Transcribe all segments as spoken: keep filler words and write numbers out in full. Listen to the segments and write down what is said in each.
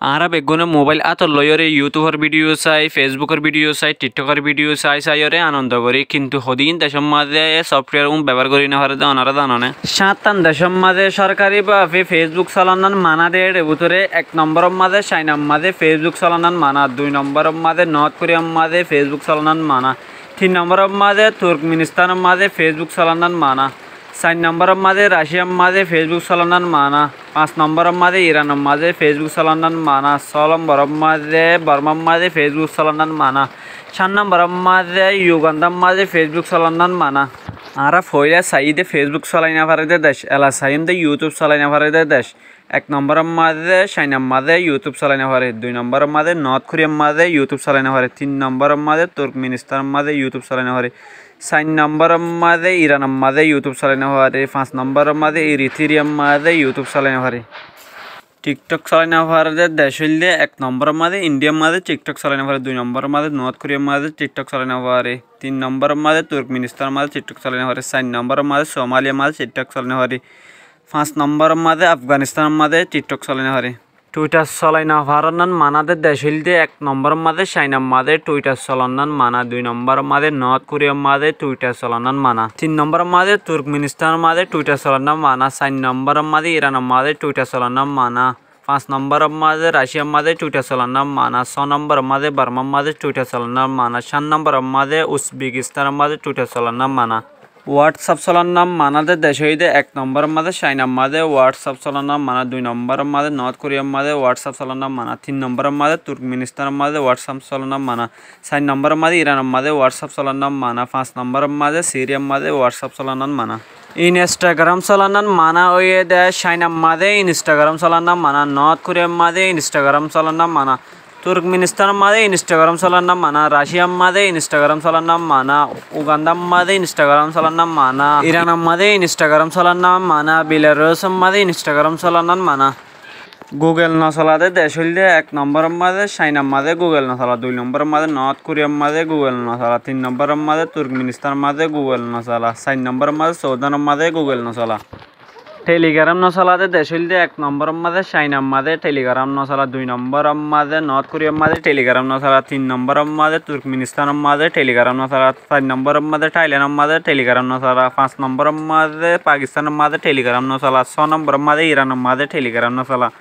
Añára beggúne mobáil átot loiyóre YouTube or bídiyo sai, Facebook or bídiyo sai, TikTok or bídiyo sai saiyóre anondo gorí, kintu hodún decór mazé e software ún bebohár gorí nofaré dé onará zanoné? Cáñttan decór mazé sórkari bafe Facebook solonnan maná dé, ér bútore ek nombóror mazé Cainar mazé Facebook solonnan maná, dui nombóror mazé North Korear mazé Facebook solonnan maná, tin nombóror mazé Turkmenistánor mazé Facebook solonnan maná, sair nombóror mazé Raciar mazé Facebook solonnan maná, fañs nombóror mazé Iranor mazé Facebook solonnan maná, só nombóror mazé Bormar mazé Facebook solonnan maná, cáñt nombóror mazé Yugandar mazé Facebook solonnan maná. Añára foóila saiyí dé Facebook solai nofaré dé dec, ela saiyúm dé YouTube solai nofaré dé dec. Ek nombóror mazé Cainar mazé YouTube solai nofaré, dui nombóror mazé North Korear mazé YouTube solai nofaré, tin nombóror mazé Turkmenistánor mazé YouTube solai nofaré, sair nombóror mazé Iranor mazé YouTube solai nofaré, fañs nombóror mazé Eritrear mazé YouTube solai nofaré. TikTok solai nofaré dé dec óilde ek nombóror mazé Indiar mazé TikTok solai nofaré, dui nombóror mazé North Korear mazé TikTok solai nofaré, tin nombóror mazé Turkmenistánor mazé TikTok solai nofaré, sair nombóror mazé Somaliar mazé TikTok solai nofaré, fañs nombóror mazé Afganistánor mazé TikTok solai nofaré. Twitter solai nofaronnan maná dé dec óilde ek nombóror mazé Cainar mazé Twitter solonnan maná, dui nombóror mazé North Korear mazé Twitter solonnan maná, tin nombóror mazé Turkmenistánor mazé Twitter solonnan maná, sair nombóror mazé Iranor mazé Twitter solonnan maná, fañs nombóror mazé Raciar mazé Twitter solonnan maná, só nombóror mazé Bormar mazé Twitter solonnan maná, cáñt nombóror mazé Uzbekistánor mazé Twitter solonnan maná. WhatsApp solonnan maná dé dec óilde ek nombóror mazé Cainar mazé WhatsApp solonnan maná, dui nombóror mazé North Korear mazé WhatsApp solonnan maná, tin nombóror mazé Turkmenistánor mazé WhatsApp solonnan maná, sair nombóror mazé Iranor mazé WhatsApp solonnan maná, fañs nombóror mazé Siriar mazé WhatsApp solonnan maná. Instagram solonnan maná óiye dé Cainar mazé Instagram solonnan maná, North Korear mazé Instagram solonnan maná, Turkmenistánor mazé Instagram solonnan maná, Raciar mazé Instagram solonnan maná, Ugandar mazé Instagram solonnan maná, Iranor mazé Instagram solonnan maná, Belarusor mazé Instagram solonnan maná. Google nosola dé dec óilde ek nombóror mazé Cainar mazé Google nosola, dui nombóror mazé North Korear mazé Google nosola, tin nombóror mazé Turkmenistánor mazé Google nosola, sair nombóror mazé Sudanor mazé Google nosola. Telegram nosola dé dec óilde ek nombóror mazé Cainar mazé Telegram nosola, dui nombóror mazé North Korear mazé Telegram nosola, tin nombóror mazé Turkmenistánor mazé Telegram nosola, sair nombóror mazé Thailandor mazé Telegram nosola, fañs nombóror mazé Pakistánor mazé Telegram nosola, só nombóror mazé Iranor mazé Telegram nosola,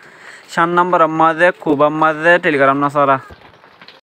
cáñt nombóror mazé Kubar mazé Telegram nosola.